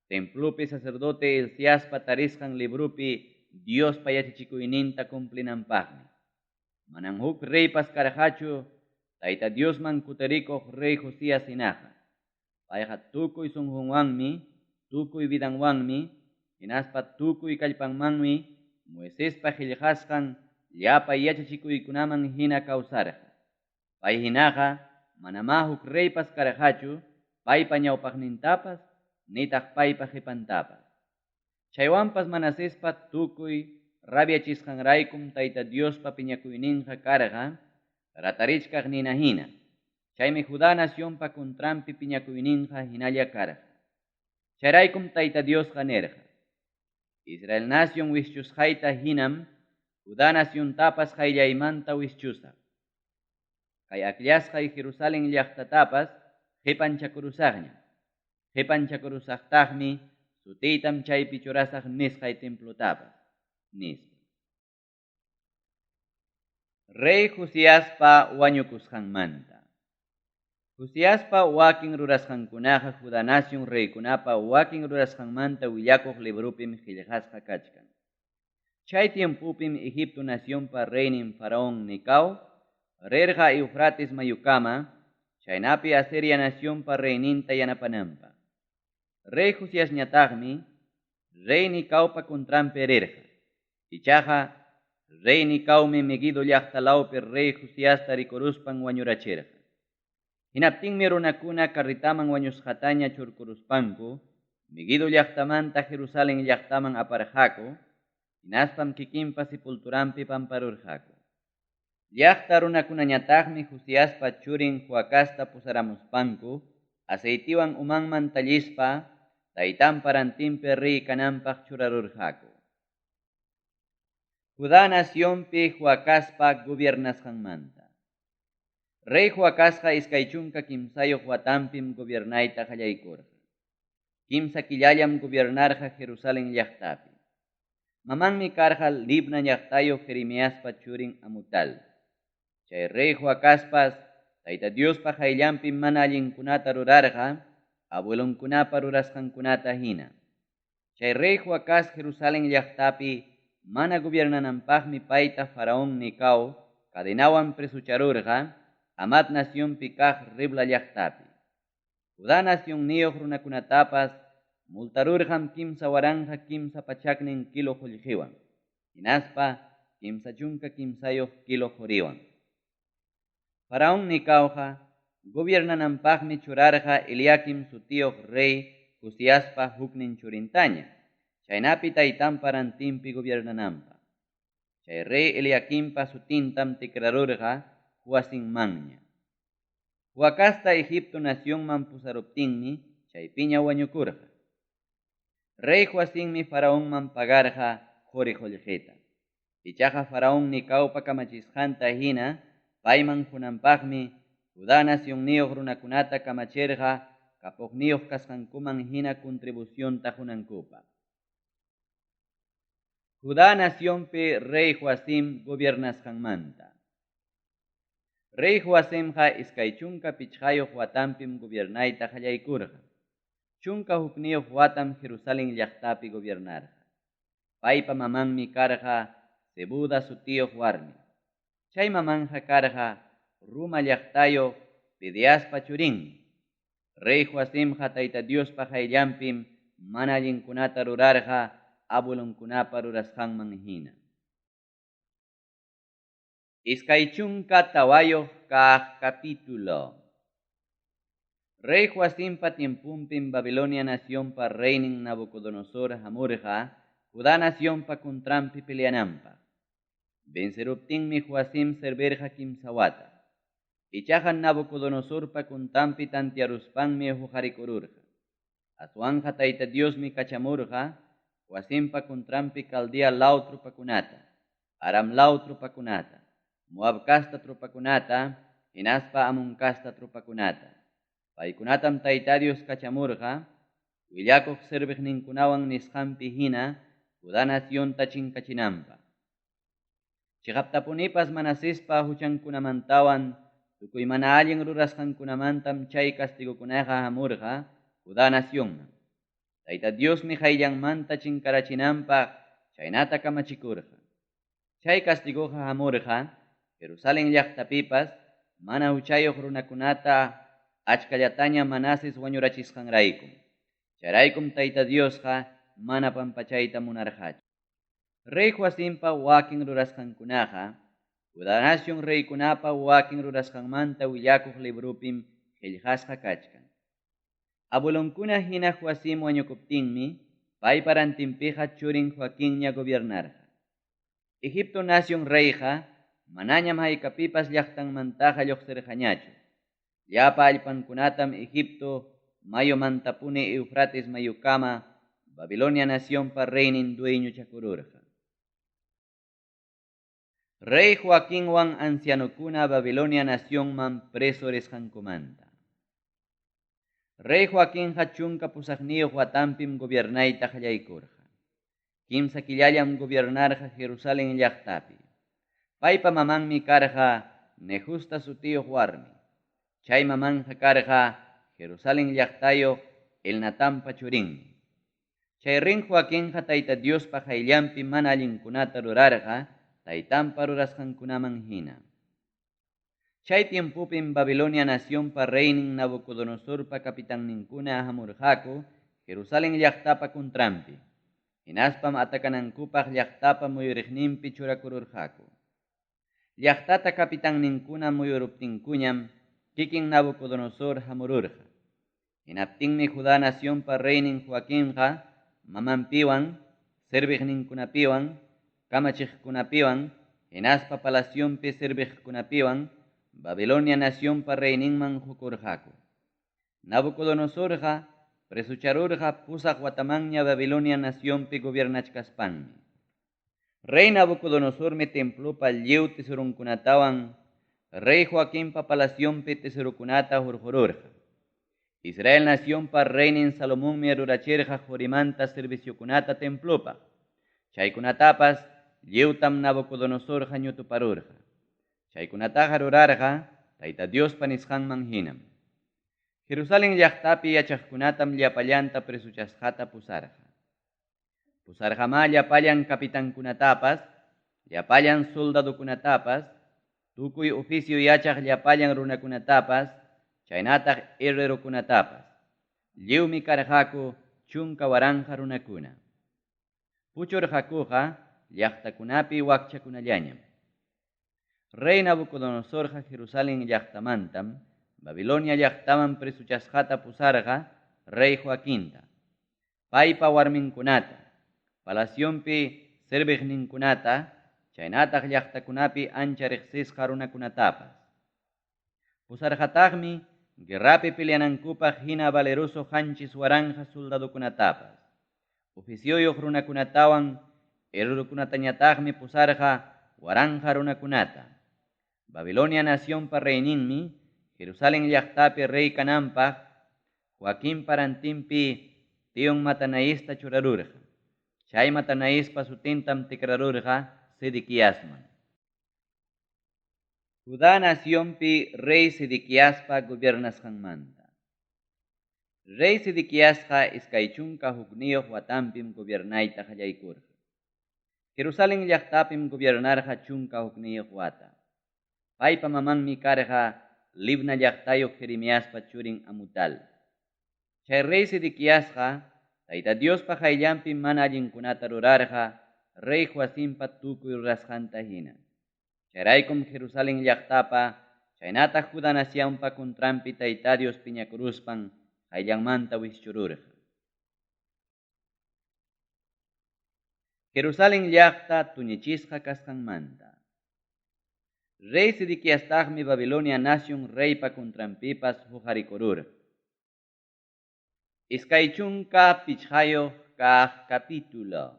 Speaker 1: templopi sacerdote Hilciaspa tarisqan libropi Diospa yachachikuyninta cumplinanpaqmi. Manam huk reypas karqachu Tayta Diosman kutirikuq rey Josías hinaqa. Payqa tukuy sunqunwanmi, tukuy vidanwanmi, hinaspa tukuy kallpanmanmi Moisespa qellqasqan llapa yachachikuykunaman hina kawsarqa. Pay hinaqa manamá huk reypas karqachu paypa ñawpaqnintapas nitaq paypa qipantapas. Chaywanpas Manasespa tukuy rabiachisqanraykum Tayta Diospa piñakuyninqa karqa ratarichkaq nina hina. Chaymi Judá nacionpa contranpi piñakuyninqa hinalla karqa. Chayraykum Tayta Diosqa nirqa: Israel nacion wischusqayta hinam Judá naciontapas qayllaymanta wischusaq. Kay akllasqay Jerusalén llaqtatapas qipanchakurusaqñam. Qipanchakurusaqtaqmi sutiytam chaypi churasaq nisqay templotapas, nispa. Rey Josiaspa wañukusqanmanta. Josiaspa wakin rurasqankunaqa Judá nacion reykunapa wakin rurasqanmanta willakuq libropim qellqasqa kachkan. Chay tiempopim Egipto nacionpa reynin Faraón Necao rirqa Eufrates mayukama, chaynapi Asiria nacionpa reyninta yanapananpaq. Rey Josiasñataqmi rey Necaopa contranpi rirqa. Ichaqa rey Necaomi Meguido llaqta lawpi rey Josiasta rikuruspan wañurachirqa. Hinaptinmi runakuna carretaman wañusqataña churkuruspanku Meguido llaqtamanta Jerusalén llaqtaman aparqaku, hinaspam kikinpa sepulturanpi pamparurqaku. Llaqta runakunañataqmi Josiaspa churin Joacazta pusaramuspanku aceitiwan umanman tallispa taytanpa rantinpi rey kananpaq churarurqaku. Judá nacionpi Joacazpa gobiernasqanmanta. Rey Joacazqa 23 watanpim gobiernayta qallaykurqa. 3 killallam gobiernarqa Jerusalén llaqtapi. Mamanmi karqa Libna llaqtayuq Jeremiaspa churin Amutal. Chay rey Joacazpas Tayta Diospa qayllanpi mana allinkunata rurarqa, abuelonkunapa rurasqankunata hina. Chay rey Joacaz Jerusalén llaqtapi mana gobiernananpaqmi payta Faraón Necao cadenawan presucharurqa Hamat nacionpi kaq Ribla llaqtapi. Judá nacionniyuq runakunatapas multarurqam 3300 kilo qullqiwan, hinaspa 33 kilo quriwan. Faraón Necaoqa gobiernananpaqmi churarqa Eliaquim sutiyuq rey Josiaspa huknin churintaña, chaynapi taytanpa rantinpi gobiernananpaq. Chay rey Eliaquimpa sutintam tikrarurqa Joacinmanña. Joacazta Egipto nacionman pusaruptinmi chaypiña wañukurqa. Rey Joacinmi Faraonman pagarqa quri qullqita. Ichaqa Faraón Necaopa kamachisqanta hina payman qunanpaqmi Judá nacionniyuq runakunata kamachirqa kapuqniyuq kasqankuman hina contribucionta qunankupaq. Judá nacionpi rey Joacim gobiernasqanmanta. Rey Joacimqa 25 watanpim gobiernayta qallaykurqa. 11 watam Jerusalén llaqtapi gobiernarqa. Paypa mamanmi karqa Zebuda sutiyuq warmi. Chay mamanqa karqa Ruma llaqtayuq Pedeaspa churinmi. Rey Joacimqa Tayta Diospa qayllanpim mana allinkunata rurarqa abuelonkunapa rurasqanman hina. 24 kaq capítulo. Rey Joacimpa tiemponpim Babilonia nacionpa reynin Nabucodonosor hamurqa Judá nacionpa contranpi peleananpaq. Venceruptinmi Joacim servirqa kimsa wata. Ichaqa Nabucodonosorpa contranpi tantearuspanmi huqarikururqa. Aswanqa Tayta Diosmi kachamurqa Joacimpa contranpi Caldea law tropakunata, Aram law tropakunata, Moab casta tropakunata, hinaspa Amon casta tropakunata. Paykunatam Tayta Dios kachamurqa, willakuq serviqninkunawan nisqanpi hina Judá nacionta chinkachinanpaq. Chiqaptapunipas Manasespa huchankunamantawan tukuy mana allin rurasqankunamantam chay castigokunaqa hamurqa Judá nacionman. Tayta Diosmi qayllanmanta chinkarachinanpaq chaynata kamachikurqa. Chay castigoqa hamurqa Jerusalén llaqtapipas mana huchayuq runakunata achkallataña Manases wañurachisqanraykum. Chayraykum Tayta Diosqa mana pampachayta munarqachu. Rey Joacimpa wakin rurasqankunaqa Judá nacion reykunapa wakin rurasqanmanta willakuq librupim qillqasqa kachkan. Abuelonkuna hina Joacim wañukuptinmi paypa rantinpiqa churin Joaquinña gobiernarqa. Egipto nacion reyqa manañam haykapipas llaqtanmantaqa lluqsirqañachu. Llapa allpankunatam Egipto mayumantapuni Eufrates mayukama Babilonia nacionpa reynin dueñochakururqa. Rey Joaquinwan ancianokuna Babilonia nacionman preso risqankumanta. Rey Joaquinqa 18 watanpim gobiernayta qallaykurqa. Kimsa killallam gobiernarqa Jerusalén llaqtapi. Paypa mamanmi karqa Nejusta sutiyuq warmi. Chay mamanqa karqa Jerusalén llaqtayuq Elnatanpa churinmi. Chay rin Joaquinqa Tayta Diospa qayllanpi mana allinkunata rurarqa taytanpa rurasqankunaman hina. Chay tiempopim Babilonia nacionpa reynin Nabucodonosorpa capitanninkuna hamurqaku Jerusalén llaqtapa contranpi. Hinaspam atakanankupaq llaqtapa muyuriqninpi churakururqaku. Llaqtata capitanninkuna muyuruptinkuñam kikin Nabucodonosor hamururqa. Hinaptinmi Judá nacionpa reynin Joaquinqa mamanpiwan, serviqninkunapiwan, kamachiqkunapiwan, hinaspa palacionpi serviqkunapiwan, Babilonia nacionpa reyninman hukurqaku. Nabucodonosorqa presucharurqa 8 watamanña Babilonia nacionpi gobiernachkaspanmi. Rey Nabucodonosormi templopa lliw tesorunkunatawan Rey Joaquinpa palacionpi tesorukunata hurqururqa. Israel nacionpa reynin Salomonmi rurachirqa qorimanta serviciokunata templopa. Chaykunatapas lliwtam Nabucodonosorqa ñutuparurqa. Chaykunataqa rurarqa Tayta Diospa nisqanman hinam. Jerusalén llaqtapi yachaqkunatam llapallanta presuchasqata pusarqa. Pusarqamá llapallan capitankunatapas, llapallan soldadokunatapas, tukuy oficio yachaq llapallan runakunatapas, chaynataq herrerokunatapas. Lliwmi karqaku 10,000 runakuna. Puchurqakuqa llaqtakunapi wakchakunallañam. Rey Nabucodonosorqa Jerusalén llaqtamantam Babilonia llaqtaman presuchasqata pusarqa Rey Joaquinta, paypa warminkunata, palacionpi serviqninkunata, chaynataq llaqtakunapi ancha riqsisqa runakunatapas. Pusarqataqmi guerrapi peleanankupaq hina valeroso 7,000 soldadokunatapas. Oficioyuq runakunatawan herrerokunatañataqmi pusarqa 1,000 runakunata. Babilonia nacionpa reyninmi Jerusalén llaqtapi rey kananpaq Joaquinpa rantinpi tion Matanaísta churarurqa. Chay Matanaíspa sutintam tikrarurqa Sedequiasman. Judá nacionpi rey Sedequiaspa gobiernasqanmanta. Rey Sedequiasqa 21 watanpim gobiernayta qallaykurqa. Jerusalen llaqtapim gobiernarqa 11 wata. Paypa mamanmi karqa Libna llaqtayuq Jeremiaspa churin Amutal. Chay rey Sedequiasqa Tayta Diospa qayllanpi mana allinkunata rurarqa rey Joacimpa tukuy rurasqanta hina. Chayraykum Jerusalen llaqtapa chaynataq Judá nacionpa contranpi Tayta Dios piñakuruspan qayllanmanta wischururqa. Jerusalen llaqta tuñichisqa kasqanmanta. Rey Sedequiastaqmi Babilonia nacion reypa contranpipas huqarikururqa. 25 kaq capítulo.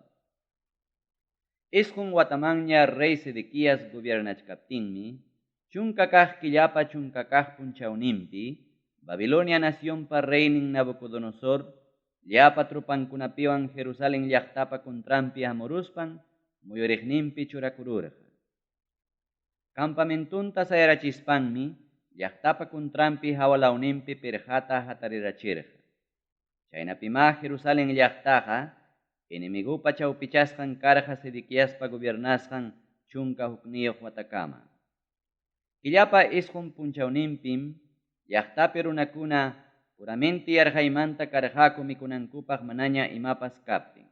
Speaker 1: 9 watamanña rey Sedequías gobiernachkaptinmi, 10 kaq killapa 10 kaq punchawninpi, Babilonia nacionpa reynin Nabucodonosor, llapa tropankunapiwan Jerusalen llaqtapa contranpi hamuruspan, muyuriqninpi churakururqa. Campamentunta sayarachispanmi, llaqtapa contranpi hawalawninpi pirqata hatarirachirqa. Chaynapimá Jerusalen llaqtaqa, enemigupa chawpichasqan karqa Sedequiaspa gobiernasqan 11 watakama. Killapa 9 punchawninpim, llaqtapi runakuna puramente yarqaymanta karqaku mikunankupaq manaña imapas kaptin.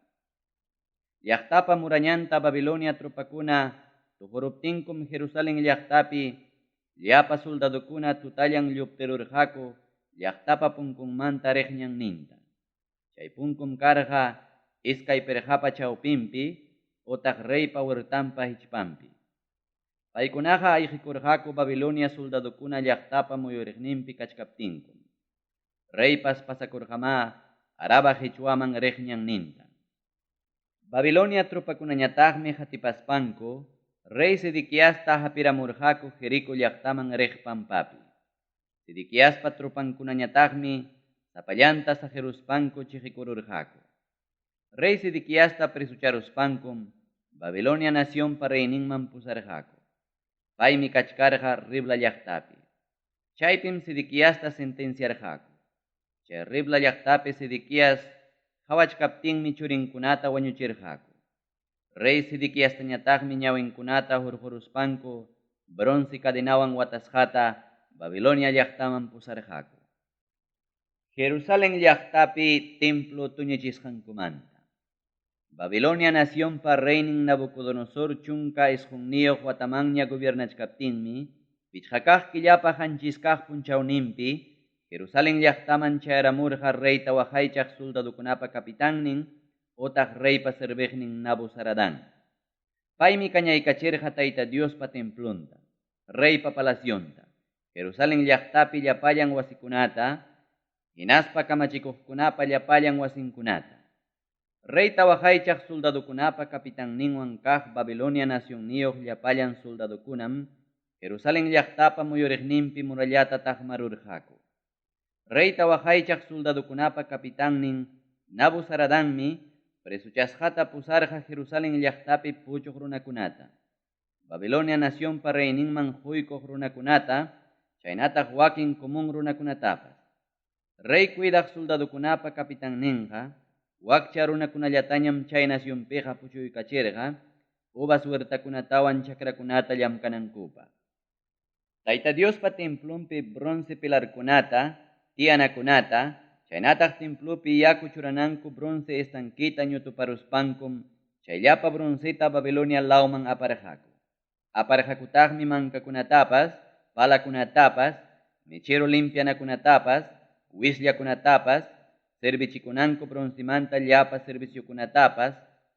Speaker 1: Llaqtapa murañanta Babilonia tropakuna tuquruptinkum Jerusalen llaqtapi llapa soldadokuna tutallan lluptirurqaku llaqtapa punkunmanta riq ñanninta. Chay punkum karqa iskay pirqapa chawpinpi otaq reypa huertanpa hichpanpi. Paykunaqa ayqikurqaku Babilonia soldadokuna llaqtapa muyuriqninpi kachkaptinkum. Reypas pasakurqamá Araba hichwaman riq ñanninta. Babilonia tropakunañataqmi hatipaspanku rey Sedequiasta hapiramurqaku Jericó llaqtaman riq pampapi. Sedequiaspa tropankunañataqmi sapallanta sajeruspanku chiqikururqaku. Rey Sedequiasta presucharuspankum Babilonia nacionpa reyninman pusarqaku. Paymi kachkarqa Ribla llaqtapi. Chaypim Sedequiasta sentenciarqaku. Chay Ribla llaqtapi Sedequías qhawachkaptinmi churinkunata wañuchirqaku. Rey Sedequiastañataqmi ñawinkunata hurquruspanku bronce cadenawan watasqata Babilonia llaqtaman pusarqaku. Jerusalen llaqtapi templo tuñichisqankumanta. Babilonia nacionpa reynin Nabucodonosor 19 watamanña gobiernachkaptinmi, 5 kaq killapa 7 kaq punchawninpi, Jerusalen llaqtaman chayaramurqa reyta waqaychaq soldadokunapa capitannin otaq reypa serviqnin Nabuzaradán. Paymi kañaykachirqa Tayta Diospa templonta, reypa palacionta, Jerusalen llaqtapi llapallan wasikunata, hinaspa kamachikuqkunapa llapallan wasinkunata. Reyta waqaychaq soldadokunapa capitanninwan kaq Babilonia nacionniyuq llapallan soldadokunam Jerusalen llaqtapa muyuriqninpi murallata taqmarurqaku. Reyta waqaychaq soldadokunapa capitannin Nabuzaradanmi presuchasqata pusarqa Jerusalen llaqtapi puchuq runakunata. Babilonia nacionpa reyninman huykuq runakunata, chaynataq wakin común runakunatapas. Rey cuidaq soldadokunapa capitanninqa wakcha runakunallatañam chay nacionpiqa puchuykachirqa, uvas huertakunatawan chakrakunata llamkanankupaq. Tayta Diospa templonpi bronce pilarkunata, tiyanakunata, chaynataq templopi yaku churananku bronce estanquita ñutuparuspankum, chayllapa bronceta Babilonia lawman aparqaku. Aparqakutaqmi mankakunatapas, palakunatapas, mechero limpianakunatapas, wisllakunatapas, servichikunanku broncemanta llapa serviciokunatapas,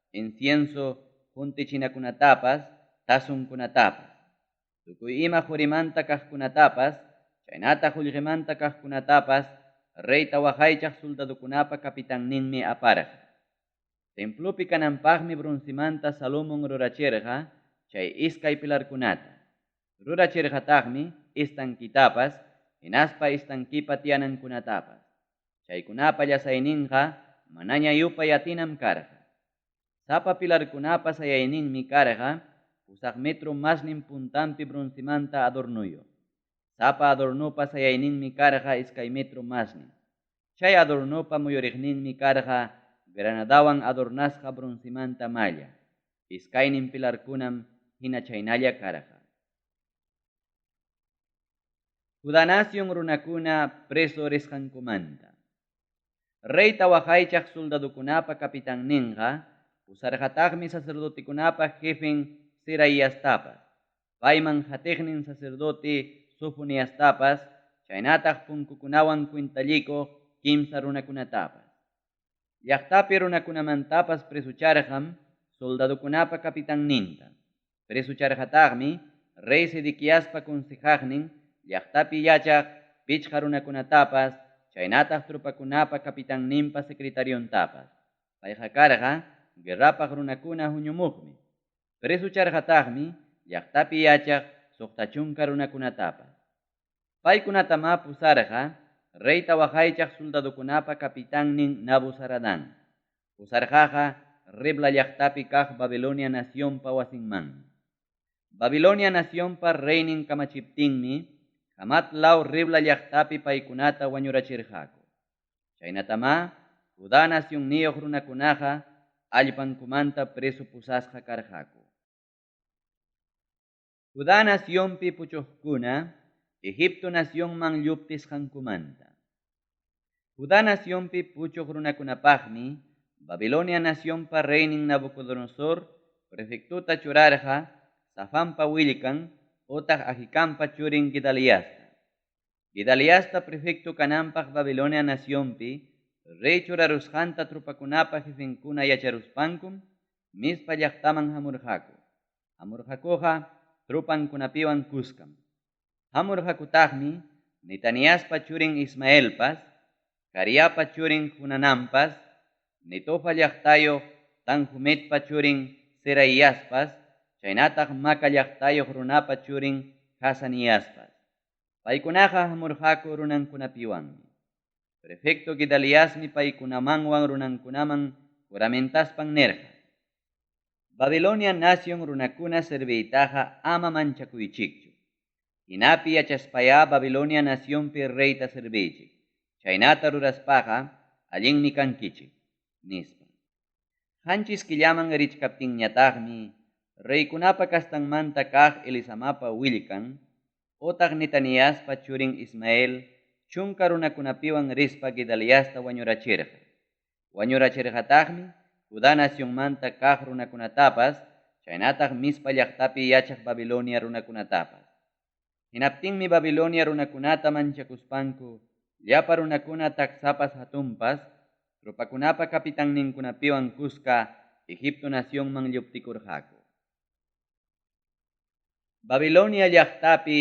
Speaker 1: incienso juntichinakunatapas, tasunkunatapas. Tukuy ima qurimanta kaqkunatapas, chaynataq qullqimanta kaqkunatapas, reyta waqaychaq soldadokunapa capitanninmi aparqa. Templopi kananpaqmi broncemanta Salomón rurachirqa chay iskay pilarkunata. Rurachirqataqmi estanquitapas, hinaspa estanquipa tiyanankunatapas. Chaykunapa llasayninqa manaña yupay atinam karqa. Sapa pilarkunapa sayayninmi karqa 8 metro masnin puntanpi broncemanta adornuyo. Sapa adornupa sayayninmi karqa 2 metro masnin. Chay adornupa muyuriqninmi karqa granadawan adornasqa broncemanta malla. Iskaynin pilarkunam hina chaynalla karqa. Judá nación runakuna preso risqankumanta. Reyta waqaychaq soldadokunapa capitanninqa pusarqataqmi sacerdotekunapa jefen Seraiastapas, payman qatiqnin sacerdote Sofoniastapas, chaynataq punkukunawan cuentallikuq kimsa runakunatapas. Llaqtapi runakunamantapas presucharqam soldadokunapa capitanninta. Presucharqataqmi rey Sedequiaspa consejaqnin llaqtapi yachaq pichqa runakunatapas, chaynataq tropakunapa capitanninpa secretariontapas. Payqa karqa guerrapaq runakuna huñumuqmi. Presucharqataqmi llaqtapi yachaq 60 runakunatapas. Paykunatamá pusarqa reyta waqaychaq soldadokunapa capitannin Nabuzaradán. Pusarqaqa Ribla llaqtapi kaq Babilonia nacionpa wasinmanmi. Babilonia nacionpa reynin kamachiptinmi Hamat law Ribla llaqtapi paykunata wañurachirqaku. Chaynatamá Judá nacionniyuq runakunaqa allpankumanta preso pusasqa karqaku. Judá nacionpi puchuqkuna Egipto nacionman lluptisqankumanta. Judá nacionpi puchuq runakunapaqmi Babilonia nacionpa reynin Nabucodonosor prefectuta churarqa Safanpa willkan otaq Ahikampa churin Gedaliasta. Gedaliasta prefecto kananpaq Babilonia nacionpi rey churarusqanta tropakunapa jefenkuna yacharuspankum Mizpa llaqtaman hamurqaku. Hamurqakuqa tropankunapiwan kuskam. Hamurqakutaqmi Netaniaspa churin Ismaelpas, Cariapa churin Junanampas, Netofa llaqtayuq Tanhumetpa churin Seraiaspas, chaynataq Maca llaqtayuq runapa churin Hasaniaspas. Paykunaqa hamurqaku runankunapiwanmi. Prefecto Gedaliasmi paykunamanwan runankunaman juramentaspan nirqa: Babilonia nación runakuna serviytaqa ama manchakuychikchu. Hinapi yachaspayá Babilonia nacionpi reyta serviychik. Chaynata ruraspaqa allinmi kankichik, nispa. 7 killaman richkaptinñataqmi reykunapa kastanmanta kaq Elisamapa willkan, otaq Netaniaspa churin Ismael, 10 runakunapiwan rispa Gedaliasta wañurachirqa. Wañurachirqataqmi Judá nacionmanta kaq runakunatapas, chaynataq Mizpa llaqtapi yachaq Babilonia runakunatapas. Hinaptinmi Babilonia runakunata manchakuspanku, llapa runakuna taksapas hatunpas, tropakunapa capitanninkunapiwan kuska Egipto nacionman lluptikurqaku. Babilonia llaqtapi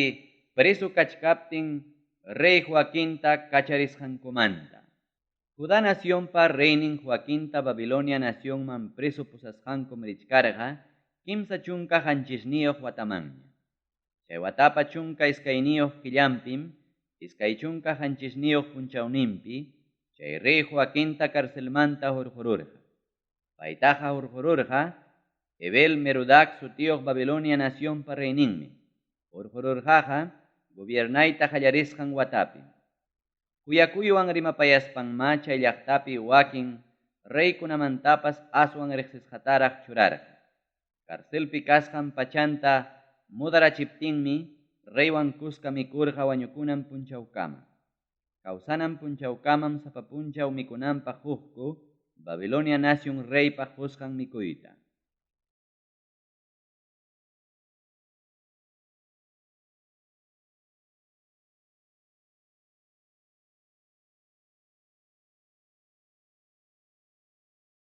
Speaker 1: preso kachkaptin rey Joaquinta kacharisqankumanta. Judá nacionpa reynin Joaquinta Babilonia nacionman preso pusasqankum richkarqa 37 watamanña. Chay watapa 12 killanpim, 27 punchawninpi, chay rey Joaquinta carcelmanta hurqururqa. Paytaqa hurqururqa Ebel Merodac sutiyuq Babilonia nacionpa reyninmi. Hurqururqaqa gobiernayta qallarisqan watapi. Kuyakuywan rimapayaspanmá chay llaqtapi wakin reykunamantapas aswan riqsisqataraq churarqa. Carcelpi kasqan pachanta mudarachiptinmi reywan kuska mikurqa wañukunan punchawkama. Kawsanan punchawkamam sapa punchaw mikunanpaq hukku Babilonia nación reypaq qusqan mikuyta.